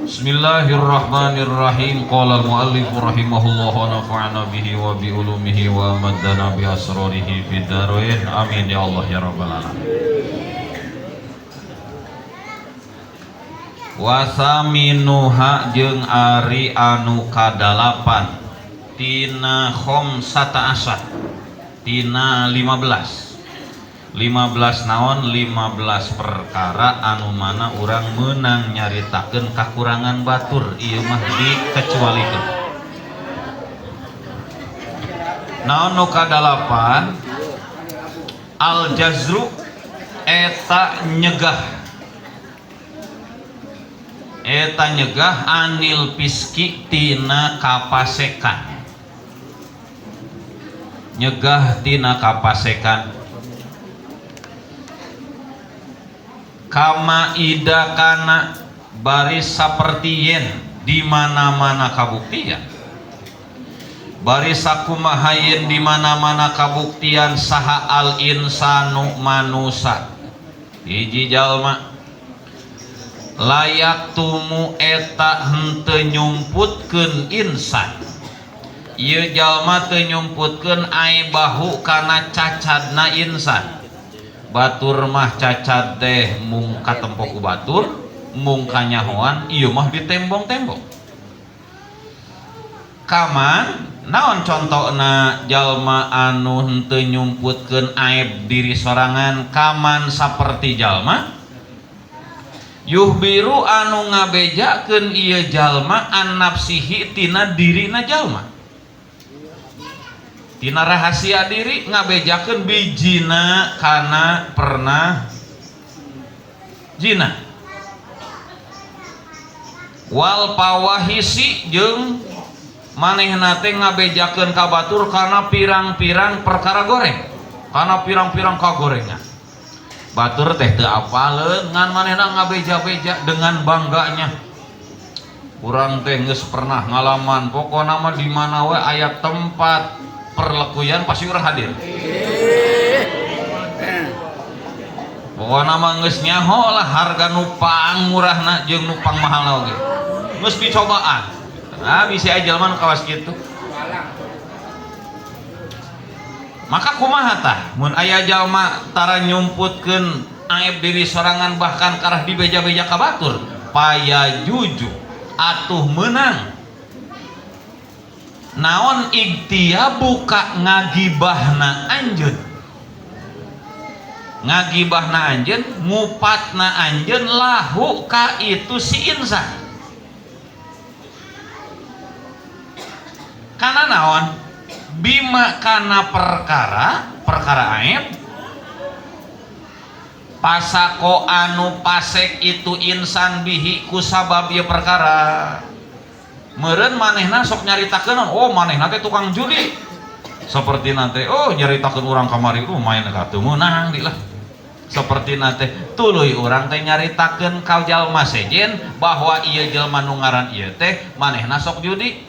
Bismillahirrahmanirrahim. Qala al-muallif rahimahullah wa nafa'ana bihi wa bi ulumihi wa maddana bi asrarihi fid dharain. Amin ya Allah ya rabbal alamin. Wa saminuha jeung ari anu kadalapan tina khamsata asar tina 15. 15 naon 15 perkara anu mana urang meunang nyaritakeun kakurangan batur ieu mah dikecualikeun. Naon nu kadalapan? Al jazru eta nyegah. Eta nyegah anil fiski tina kapasekan. Nyegah tina kapasekan. Kama ida kana baris saperti yen di mana-mana kabuktian. Baris sakumaha yen di mana-mana kabuktian saha al insanu manusa. Hiji jalma layak tumu eta henteu nyumputkeun insan. Ieu jalma teu nyumputkeun aibahu kana cacadna insan. Batur mah cacad teh mung katempo ku batur, mung kanyahoan ieu mah ditembong-tembong. Kaman naon contona jalma anu henteu nyumputkeun aib diri sorangan kaman saperti jalma yuhbiru anu ngabejakeun ieu jalma an nafsihi tina dirina jalma. Tina rahasia diri ngabejakeun bijina kana pernah jina. Wal pawahisi jeung manehna teh ngabejakeun ka batur kana pirang-pirang perkara goreng, kana pirang-pirang kagorengan. Batur teh teu apaleun ngan manehna ngabeja-beja dengan bangganya. Urang teh geus pernah ngalaman, pokona mah di mana we aya tempat perlekuyan pasti urang hadir. Pokona mah geus nyaho lah harga nu pang murahna jeung nu pang mahalna oge. Geus dicobaan. Ah bisi aya jelema nu kawas kitu. Maka kumaha tah mun aya jalma tara nyumputkeun aib diri sorangan bahkan karah dibeja-beja ka batur, paya juju atuh meunang. Naon igtia buka ngagibahna anjeun. Ngagibahna anjeun, ngupatna anjeun lahu ka itu si insan. Kana naon? Bima kana perkara, perkara aib. Pasako anu pasek itu insan bihi kusabab ieu perkara. Meureun manehna sok nyaritakeun, oh manehna teh tukang judi. Saperti nate, oh nyaritakeun urang kamari, main ka teu meunang di lah. Saperti nate tuluy urang teh nyaritakeun ka jalma sejen bahwa ieu jelema nu ngaran ieu teh manehna sok judi.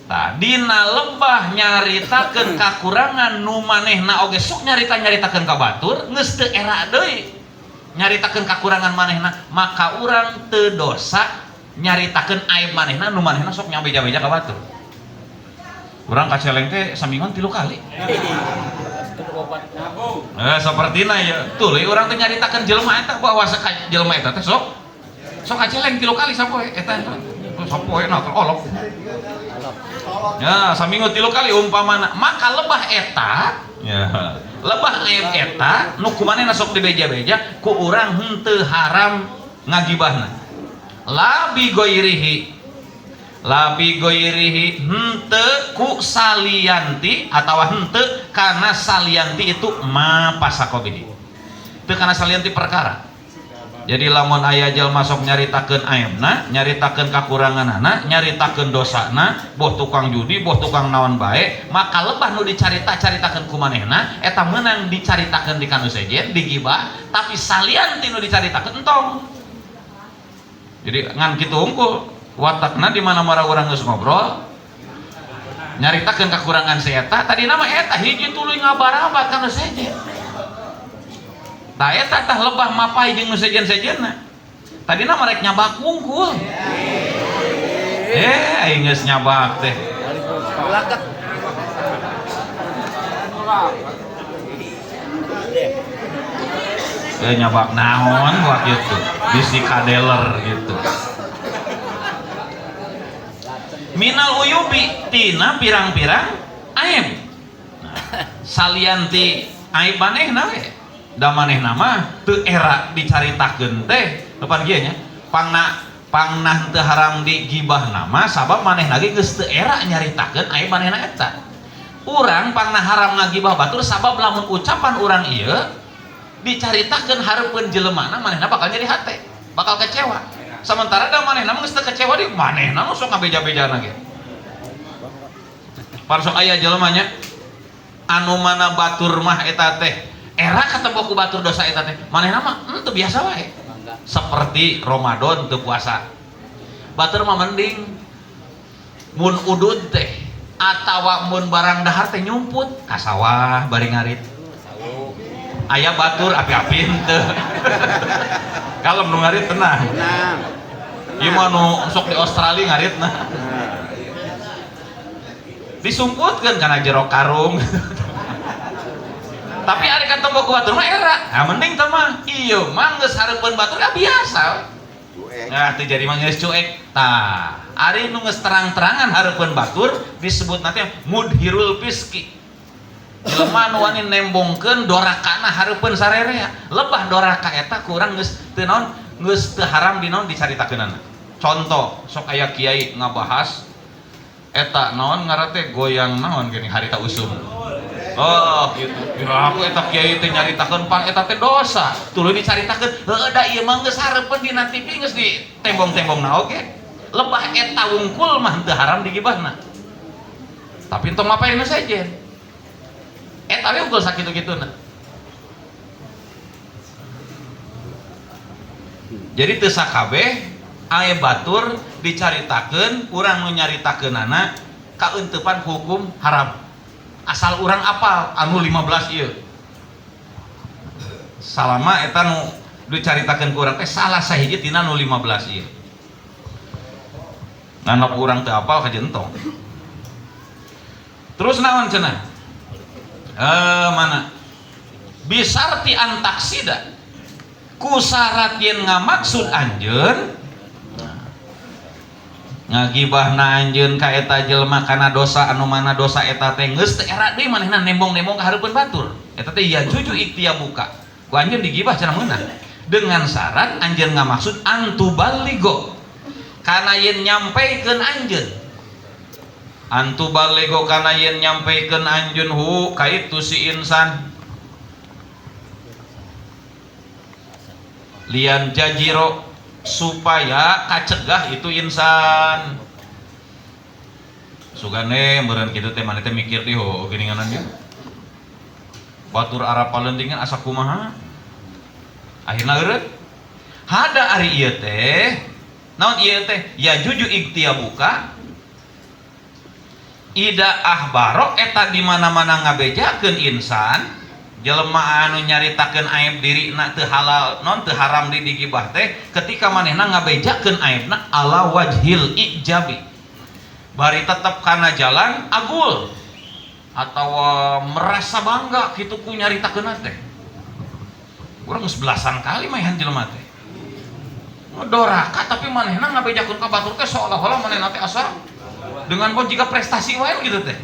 Tah dina lebah nyaritakeun kakurangan nu manehna oge sok nyarita-nyaritakeun ka batur geus teu era deui. Nyaritakeun kakurangan manehna maka urang teu dosa nyaritakeun aib manehna nu manehna sok nyabeja-beja ka batur. Urang kaceleng teh saminggon 3 kali. Sapertina ya. Tuluy urang teh nyaritakeun jelema eta bahwa jelema eta teh sok kaceleng 3 kali sapoe eta sapoe na olok. Ya, saminggu 3 kali umpamana maka lebah eta ya, lebah aib eta nu kumanehna sok dibeja-beja ku urang henteu haram ngagibahna. Labi goirihi henteu ku salianti atawa henteu kana salianti itu ma pasakobihi. Teu kana salianti perkara. Jadi lamun aya jalma sok nyaritakeun aibna, nyaritakeun kakuranganana, nyaritakeun dosana, boh tukang judi, boh tukang naon bae, maka lebah nu dicarita-caritakeun ku manehna eta meunang dicaritakeun di kanu sejen, digibah, tapi salianti nu dicaritakeun entong. Jadi ngan kitu unggul watakna di mana-mana urang geus ngobrol nyaritakeun kakurangan si eta, tadi nama eta hiji tuluy ngabarabat kana sejen. Tah eta tah lebah mapai jeung nu sejen-sejenna. Tadina mah rek nyabak wungkul. Aing geus nyabak teh. Nyabak naon buat gitu. Bisi kadeler gitu. Minal uyubi tina pirang-pirang aib. Nah, salianti aib manehna we. Da manehna mah teu era dicaritakeun teh depan kieu nya. Pangna teu haram digibahna mah sabab manehna ge geus teu era nyaritakeun aib manehna eta. Urang pangna haram ngagibah batur sabab lamun ucapan urang ieu dicaritakeun hareupeun jelemana manehna bakal nyeri hate, bakal kecewa. Sementara da manehna mah geus teu kecewa di manehna mah sok ngabeja-bejana ge. Pan sok aya jelema nya anu mana batur mah eta teh era katempo ku batur dosa eta teh manehna mah teu biasa wae. Seperti Ramadan teu puasa. Batur mah mending mun udud teh atawa mun barang dahar teh nyumput ka sawah bari ngarit. Aya batur api-api henteu. Kalem nu ngarit tenang. Tenang. Ieu mah nu sok di Australia ngaritna. Disumputkeun kana jero karung. Tapi ari katempo ku batur mah era. Nah mending teh mah ieu mah geus hareupeun batur ya biasa. Cuek. Nah teu jadi mah geus cuek. Tah, ari nu geus terang-terangan hareupeun batur disebutna teh mudhirul fiski. Jelema nu wani nembongkeun dorakana hareupeun sarerea. Lebah doraka eta kurang geus teu naon geus teu haram di naon dicaritakeunana. Contoh, sok aya kiai ngabahas eta naon ngaran teh goyang naon geuning harita usum. Oh, gitu. Ya aku eta kiai teh nyaritakeun pang eta teh dosa. Tuluy dicaritakeun, heueuh da ieu mah geus hareupeun dina TV geus ditembong-tembongna oge. Lebah eta wungkul mah teu haram digibahna. Tapi entong mapaeun sejen. Eta we unggul sakitu-kituna. Jadi teu sakabeh aya batur dicaritakeun urang nu nyaritakeunana kaeuntepan hukum haram. Asal urang apal anu 15 ieu. Salama eta nu dicaritakeun ku urang teh salah sahiji tina nu 15 ieu. Ngan urang teu apal kajentong. Terus naon cenah? Mana bisarti antaksida ku syarat yen ngamaksud anjeun ngagibahna anjeun ka eta jelema kana dosa anu mana dosa eta teh geus teu era deui manehna nembong-nembong ka hareupeun batur eta teh ya juju iktiabuka ku anjeun digibah cenah meunang dengan syarat anjeun ngamaksud antuballigo kana yen nyampeukeun anjeun antuballigo kana yen nyampeukeun anjeun hu ka itu si insan lian jajiro supaya kacegah itu insan sugane meureun kitu teh maneh teh mikir teh ho geuninganan ieu batur arapaleuntingan asa kumaha akhirna eureun hada ari ieu teh naon ieu teh ya juju iktiabuka ida ahbaro eta di mana-mana ngabejakeun insan jelema anu nyaritakeun aib dirina teu halal non teu haram di digibah teh ketika manehna ngabejakeun aibna ala wajhil ijabi bari tetep kana jalan agul atawa merasa bangga kitu ku nyaritakeun teh urang geus belasan kali maehan jelema teh doraka tapi manehna ngabejakeun ka batur teh seolah-olah manehna teh asa dengan pun jika prestasi wae gitu teh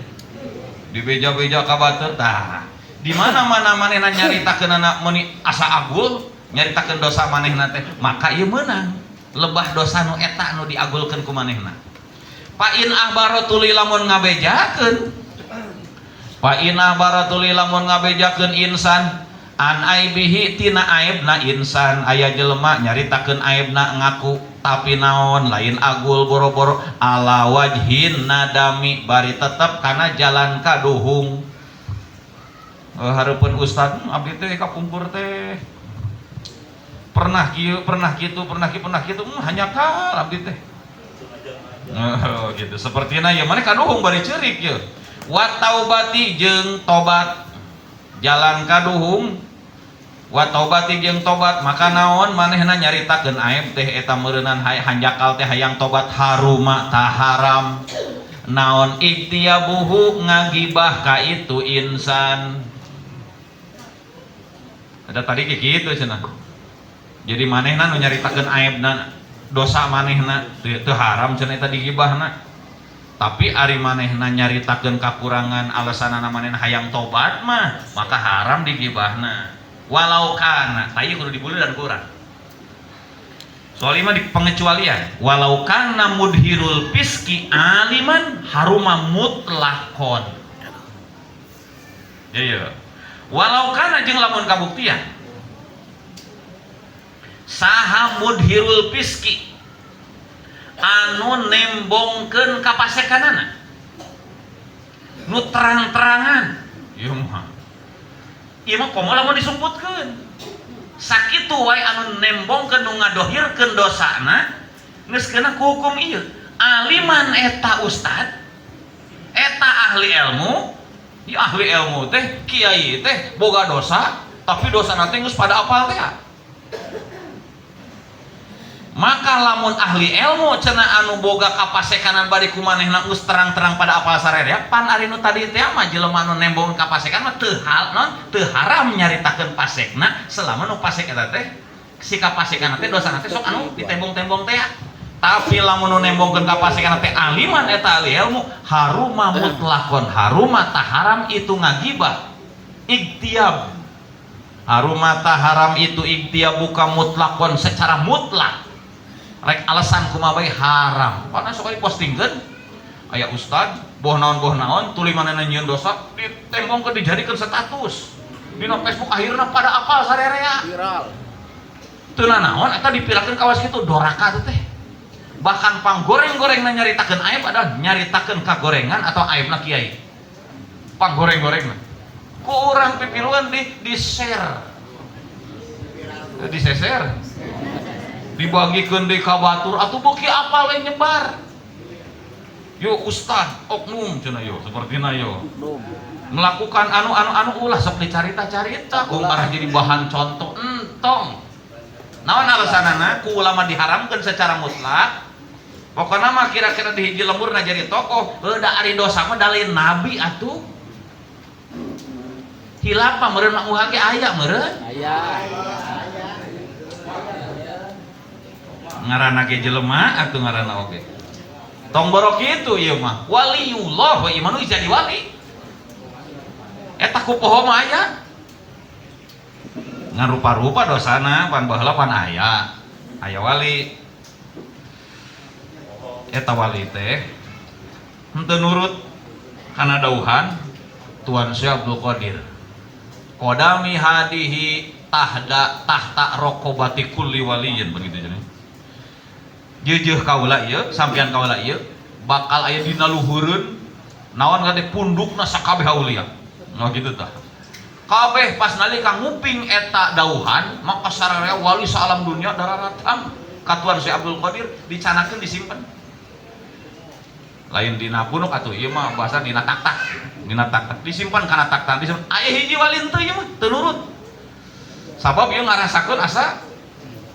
dibeja-beja ka batur tah di mana-mana manehna nyaritakeunana meuni asa agul nyaritakeun dosa manehna teh maka ieu meunang lebah dosa nu eta nu diagulkeun ku manehna fa in ahbaro tuluy lamun ngabejakeun fa in ahbaro tuluy lamun ngabejakeun insan an aibihi tina aibna insan aya jelema nyaritakeun aibna ngaku tapi naon lain agul boro-boro ala wajhin nadami bari tetep kana jalan kaduhung hareupeun ustad abdi teh kapungkur teh pernah kieu pernah kitu pernah kieu pernah kitu hanjakal abdi teh gitu sapertina ieu maneh kaduhung bari ceurik ieu wa taubati jeung tobat jalan kaduhung Wa taubati jeung tobat, maka naon manehna nyaritakeun aib teh eta meureunan hanjakal teh hayang tobat haruma taharam. Naon iktiyabuhu ngagibah ka itu insan. Ada tadi kayak gitu cenah. Jadi manehna nu nyaritakeun aibna, dosa manehna teu haram cenah eta digibahna. Tapi ari manehna nyaritakeun kakurangan alasanana manehna hayang tobat mah, maka haram digibahna. Walau kana, tah kudu dibuli dan kurang. Soalnya mah di pengecualian. Walau kana mudhirul fiski aliman haruma mutlakon. Ya ya. Walau kana jeung lamun kabuktian saha mudhirul fiski anu nembongkeun kapasekanana nu terang-terangan, ieu mah, ieu mah komo lamun disumputkeun sakitu wae anu nembongkeun, nu ngadohirkeun dosana geus kena ku hukum ieu. Aliman eta ustad, eta ahli ilmu. Ya, ahli ilmu teh, kiai teh boga dosa, tapi dosa nanti geus pada apal teh. Maka lamun ahli ilmu cenah anu boga kapasekanan bari ku manehna geus terang-terang pada apal sararea, pan ari nu tadi teh mah jelema anu nembong kapasekan mah teu hal non teu haram nyaritakeun pasekna selama nu pasek eta teh si kapasekan teh dosana teh sok anu ditembong-tembong teh. Tapi lamun nu nembongkeun kapasekan teh aliman eta ahli ilmu, haruma mutlakon, haruma taharam itu ngagibah igtiab, haruma taharam itu igtiab buka mutlakon, secara mutlak rek alasan kumaha bae haram. Karena sok dipostingkeun aya ustad boh naon tuluy manehna nyieun dosa ditembongkeun, dijadikeun status dina Facebook, akhirna pada apal sarerea. Viral. Teu naon eta dipirakeun kawas kitu doraka teh. Bahkan panggoreng-goreng nyaritakeun aib adalah nyaritakeun kagorengan atau aibna kiai. Panggoreng-gorengna ku urang pipiluan di share, diseser, dibagikeun deui ka batur atuh beuki apal we, nyebar. Yo ustad oknum cenah, yo sepertina yo melakukan anu anu anu, ulah sok dicarita-carita ku arah jadi bahan contoh, entong. Naon alasanana ku ulama diharamkeun secara mutlak? Pokoknya mah kira-kira di hiji lembur na jadi tokoh heuh da ari dosa mah dalil nabi atuh. Hilap mah meureun mah ge aya meureun. Aya. Ngaranna ge jelema atuh ngaranna oge. Tong borok kitu, ieu mah waliullah wa imanu jadi wali. Eta ku poho mah aya. Ngan rupa-rupa dosana pan baheula pan aya. Aya wali. Eta wali teh henteu nurut kana dauhan Tuan Syekh Abdul Qadir. Qadami hadihi tahda tahta raqabati kulli waliyin, begitu jadi. Jeujeuh kaula ieu, sampean kaula ieu bakal aya dina luhureun naon kate pundukna sakabeh aulia. Nah gitu tah. Kabeh pas nalika nguping eta dauhan maka sararea wali saalam dunia dararatang ka Tuan Syekh Abdul Qadir, dicanakeun, disimpen. Lain dina punuk atuh ieu mah bahasa dina taktak. Dina taktak disimpan kana taktak disimpan. Aya hiji wali henteu ieu mah teu nurut. Sabab ieu ngarasakeun asa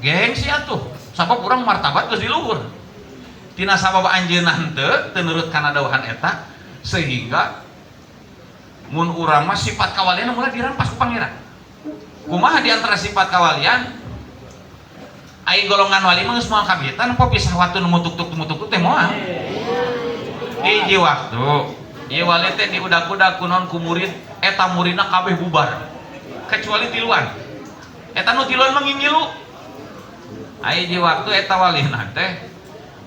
gengsi atuh. Sabab urang martabat geus di luhur. Tina sabab anjeunna henteu teu nurut kana dauhan eta sehingga mun urang mah sifat kawalian mulai dirampas ku pangeran. Kumaha di antara sifat kawalian? Ai golongan wali mah geus moal kabitan po pisah waktu nu mutuk-tuk teh moal. Hiji waktu ieu wali teh diudag-udag ku naon ku murid, eta muridna kabeh bubar kecuali tiluan. Eta nu tiluan mah ngingilu. Ai hiji waktu eta walina teh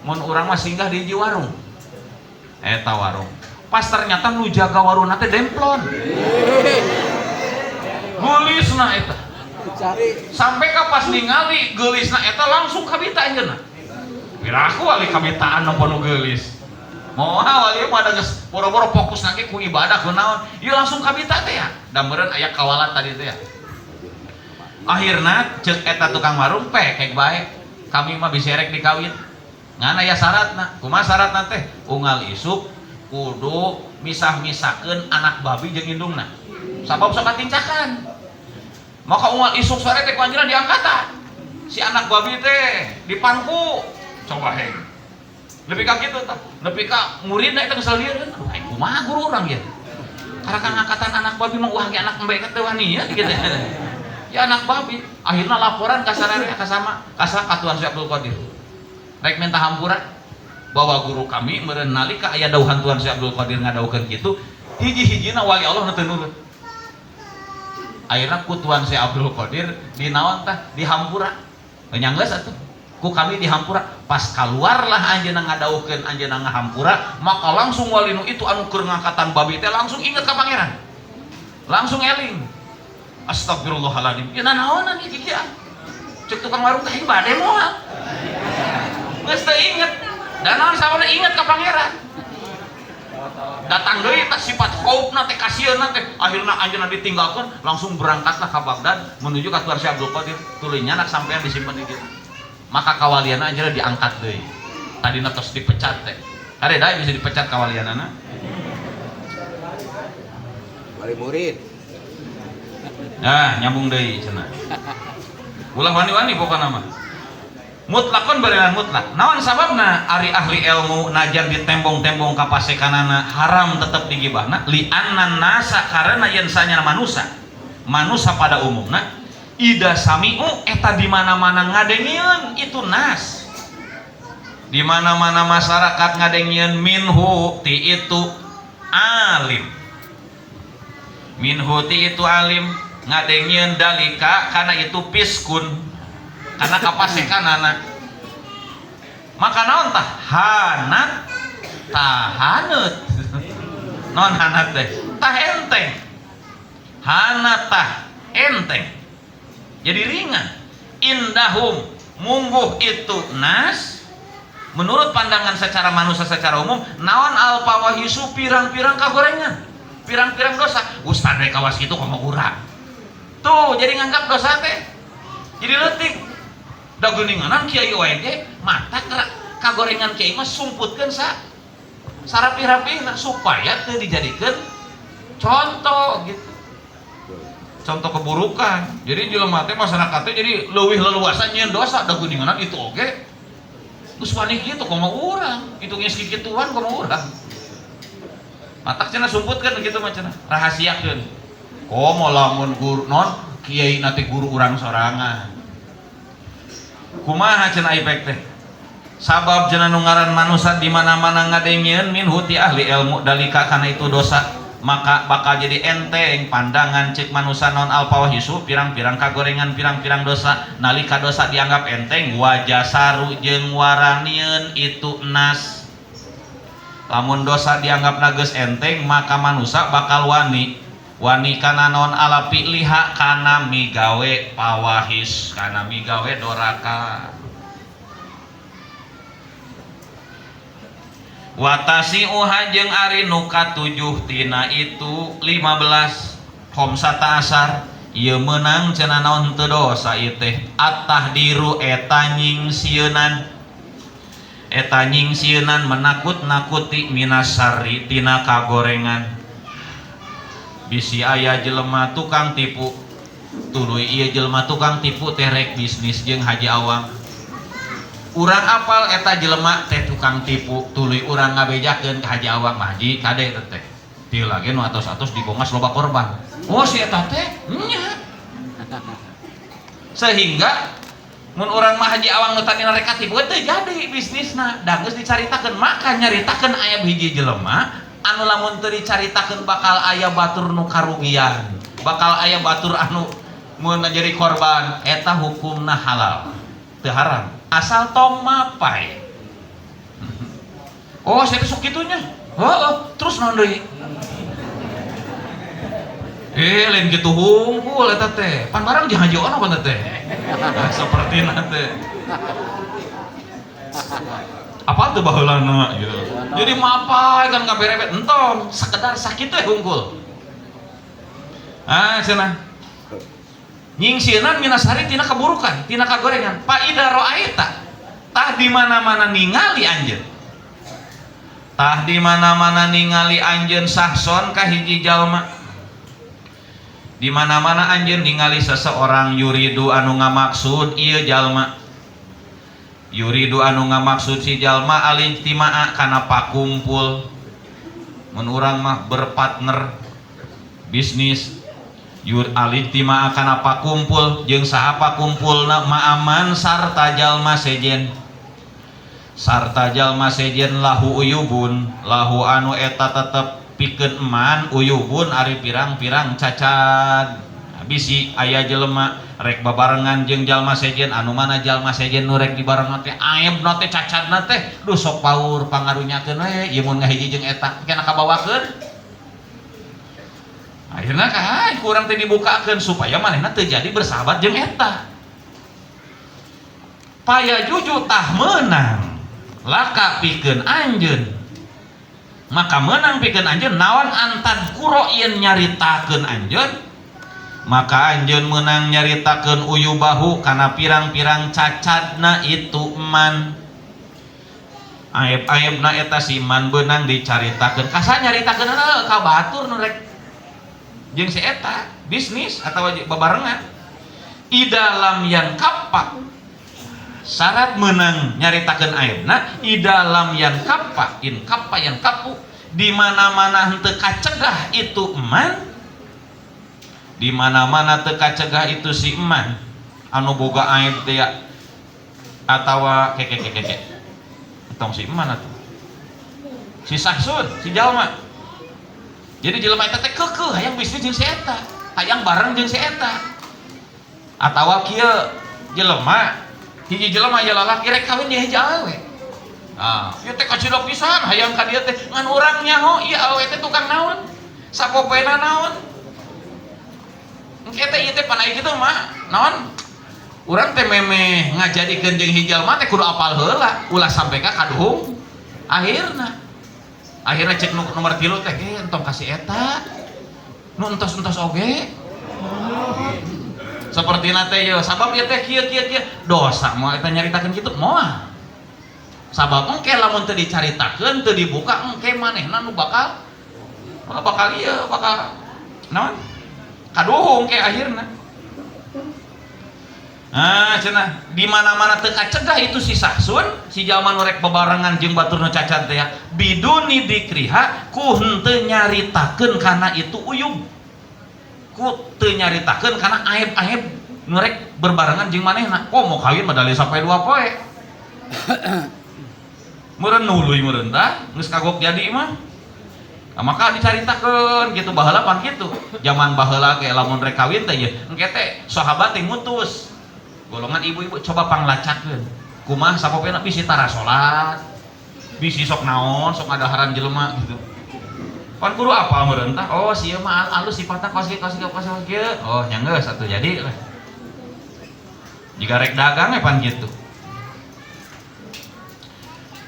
mun urang mah singgah di hiji warung. Eta warung. Pas ternyata nu jaga warungna teh demplon. Geulisna eta. Dicari. Sampai ka pas ningali geulisna eta langsung kabita anjeunna. Piraku wali kabitaan napa nu geulis. Moal wali mah da geus boro-boro fokus ge ku ibadah ku naon. Ieu langsung kabita teh ya. Da meureun aya kawalan tadi teh ya. Akhirna ceuk eta tukang warung, "Pek bae. Kami mah bisa rek dikawin. Ngan aya syaratna." Kumaha syaratna teh? Unggal isuk kudu misah-misahkeun anak babi jeung indungna. Sabab sok katincakan. Maka unggal isuk sore teh ku anjeunna diangkatan. Si anak babi teh dipangku. Coba heng. Nepi ka kitu tah. Nepi ka muridna eta geus lieur. Aduh aing kumaha guru urang ieu. Karena ngangkatan anak babi mah uah ge anak embe teh wani ya gitu. Ya anak babi. Akhirnya laporan ka sararea ka sama ka Tuan Syekh Abdul Qadir. Rek minta hampura bahwa guru kami meureun nalika aya dauhan Tuan Syekh Abdul Qadir ngadaukeun kitu, hiji-hijina wali Allah nu teu nurut. Akhirnya ku Tuan Syekh Abdul Qadir dinaon tah dihampura. Nya geus atuh. Ku kami dihampura. Pas kaluarlah anjeunna ngadaukeun anjeunna ngahampura, maka langsung wali nu itu anu keur ngangkatan babi teh langsung inget ka pangeran. Langsung eling. Astagfirullahaladzim. Ya nanaonan ieu kikian. Cek tukang warung teh bade moal. Geus teu inget. Dan naon sawana inget ka pangeran. Datang deui tah sifat khaufna teh kasieunna teh akhirna anjeunna ditinggalkeun langsung berangkatlah ka Baghdad menuju ka Tuan Syekh Abdul Qadir tuluy nyanak sampean disimpen di dieu. Maka kawaliana anjeunna diangkat deui. Tadina tos dipecat teh. Kade da bisa dipecat kawalianana. Wali murid. Nah, nyambung deui cenah. Ulah wani-wani pokona mah. Mutlakon barengan mutlak. Naon sababna ari ahli ilmu najan ditembong-tembong kapasekanana haram tetep digibahna li anna nasa karena yen sanyana manusa. Manusa pada umumna ida sami'u eta di mana-mana ngadengieun itu nas. Di mana-mana masyarakat ngadengieun minhu ti itu alim. Minhu ti itu alim ngadengieun dalika karena itu piskun karena kapasekanana maka naon tah hanat tahaneut naon hanat teh tah enteng hanat tah enteng jadi ringan indahum mungguh itu nas menurut pandangan secara manusia secara umum naon al fawahisu pirang-pirang kagorengan pirang-pirang dosa ustad we kawas kitu komo urang tuh jadi nganggap dosa teh jadi leutik da geuninganan kiai wae ge mata kagorengan kiai mah sumputkeun sa sarapih-rapihna supaya teu dijadikeun contoh gitu contoh keburukan jadi jelema teh masyarakat teh jadi leuwih leluasa nyieun dosa da geuninganan itu oge geus wani kitu komo urang itu geus kikituan komo urang matak cenah sumputkeun kitu mah cenah rahasiakeun komo lamun guru non kiai nanti guru urang sorangan kumaha cenah ipek teh sabab cenah nu ngaran manusa di mana-mana ngadengieun minhu ti ahli ilmu dalika kana itu dosa maka bakal jadi enteng pandangan cek manusa non al fawahisu pirang-pirang kagorengan pirang-pirang dosa nalika dosa dianggap enteng wajah saru jeung waranieun itu nas lamun dosa dianggap nages enteng maka manusa bakal wani wani kana naon ala liha kana migawe pawahis kana migawe doraka watasi uha jeung ari nu katujuh tina itu 15 khomsata asar ieu meunang cenah naon teu dosa ieu teh at-tahdiru eta nyingsieunan menakut-nakuti minasari tina kagorengan bisi aya jelema tukang tipu tuluy ieu jelema tukang tipu teh rek bisnis jeung Haji Awang urang apal eta jelema teh tukang tipu tuluy urang ngabejakeun ka Haji Awang mah Haji kade eta teh ti lagi nu atos-atos dibongas loba korban oh si eta teh nya sehingga mun urang mah Haji Awang nu tadina rek katipu teu jadi bisnisna da geus dicaritakeun maka nyaritakeun aya hiji jelema anu lamun teu dicaritakeun bakal aya batur nu karugian bakal aya batur anu mun jadi korban eta hukumna halal teu haram asal tong mapai oh saya sok kitunya heeh terus naon deui lain kitu hungkul eta teh pan barang jeung Haji Ono pan teh nah, sapertina teh apa tuh baheulana gitu. Jadi mapai kan ngaberebet entong sekedar sakitu we hungkul. Ah cenah. Nyingsieunan minasari tina keburukan, tina kagorengan. Fa idza ra'aita tah di mana-mana ningali anjeun. Tah di mana-mana ningali anjeun sahson ka hiji jalma. Di mana-mana anjeun ningali seseorang yuridu anu ngamaksud ieu jalma, yuridu anu ngamaksud si jalma alijtimaa kana pakumpul, mun urang mah berpartner bisnis, yur alijtimaa kana pakumpul jeung saha pakumpulna, ma'aman sarta jalma sejen, sarta jalma sejen lahu uyubun, lahu anu eta tetep pikeun eman uyubun ari pirang-pirang cacad. Bisi aya jelema rek babarengan jeung jalma sejen anu mana jalma sejen nu rek dibarengan teh aibna teh, cacadna teh, duh, sok paur pangarunyakeun we ieu mun ngahiji jeung eta kena kabawakeun. Akhirna ka kurang teh dibukakeun supaya manehna teu jadi bersahabat jeung eta. Payajuju tah meunang laka pikeun anjeun, maka menang pikeun anjeun naon antadzkura yen nyaritakeun anjeun, maka anjeun menang nyaritakeun uyubahu kana pirang-pirang cacadna itu man, aib-aibna eta si man beunang dicaritakeun. Kasa nyaritakeun ka batur nu rek jeung si eta bisnis atau babarengan. Ida lam yankaffa, syarat menang nyaritakeun aibna, ida lam yankaffa, in kaffa yankafu, di mana-mana henteu kacegah itu eman, di mana-mana teu kacegah itu si eman anu boga aib teh ya, atawa keke keke keke tong si eman atuh, si sahsun, si jalma. Jadi jelema eta teh keukeuh hayang bisnis jeung si eta, hayang bareng jeung si eta. Atawa kieu, jelema hiji jelema aya lalaki rek kawin jeung hiji awewe. Ah, ieu teh kacida pisan hayang ka dieu teh, ngan urang nyaho ieu awewe teh tukang naon, sapopoena naon. Engke teh ieu teh pan kitu mah naon, urang teh memeh ngajadikeun jeung hiji jalma teh kudu apal heula, ulah sampai ka kaduhung akhirna. Akhirna cek nu nomor 3 teh, "Eh, entong kasih eta nu entos-entos oge seperti teh ye, sabab ieu teh kieu kieu kieu." Dosa moal eta nyaritakeun kitu? Moal. Sabab engke lamun teu dicaritakeun, teu dibuka, engke manehna nu bakal bakal ieu bakal naon, kaduhung ke akhirna. Ah, cenah di mana-mana teu kacegah itu si sahsun, si jalma nu rek bebarengan jeung batur nu cacat teh ya, biduni dzikriha ku henteu nyaritakeun kana itu uyub, ku teu nyaritakeun kana aib-aib nu rek berbarengan jeung manehna. Oh, mau kawin mah dalih sampai 2 poe. Meureun nuluy meureun tah, geus kagok jadi mah. Nah, maka dicaritakeun gitu baheula pan kitu. Zaman baheula ge lamun rek kawin teh ye, engke teh sahabat teh ngutus golongan ibu-ibu, coba panglacakeun. Kumaha sapopena, bisi tara salat, bisi sok naon, sok ngadaharan jelema gitu. Pan kudu apal meureun tah. Oh, si ieu mah alus sifatna kos kieu kos kieu kos kieu. Oh, nya geus atuh jadi lah. Jika rek dagang pan gitu.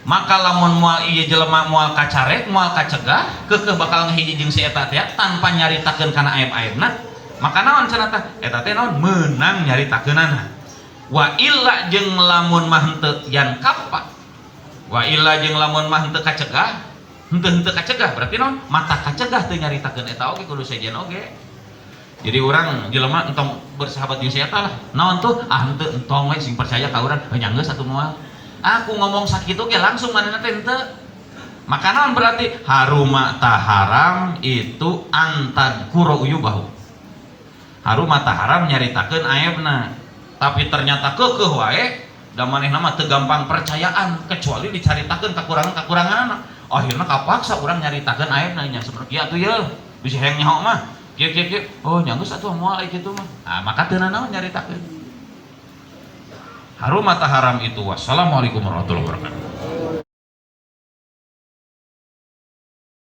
Maka lamun moal ieu jelema moal kacarek, moal kacegah, keukeuh bakal ngahiji jeung si eta teh tanpa nyaritakeun kana aib-aibna, maka naon cenah tah? Eta teh naon meunang nyaritakeunana. Wa illa jeung lamun mah henteu yankaffa. Wa illa jeung lamun mah henteu kacegah, henteu henteu kacegah berarti naon? Mata kacegah teu nyaritakeun eta oge kudu sejen oge. Jadi urang jelema entong bersahabat jeung si eta lah. Naon tuh? Ah, henteu, entong we, sing percaya ka urang. Heuh, nya geus atuh moal. Aku ngomong sakitu ge langsung manehna teh henteu. Maka naon berarti haruma haram itu antadzkura uyubahu. Haruma haram nyaritakeun aibna. Tapi ternyata keukeuh wae da manehna mah teu gampang percayaan kecuali dicaritakeun kakurangan-kakuranganna. Akhirna kapaksa urang nyaritakeun aibna nya, sebenarnya kieu atuh ye, bisi hayang nyaho mah. Kieu kieu kieu. Oh, nya geus atuh moal ai kitu mah. Ah, maka teu nanaon nyaritakeun. Harum atau haram itu. Wassalamualaikum warahmatullahi wabarakatuh.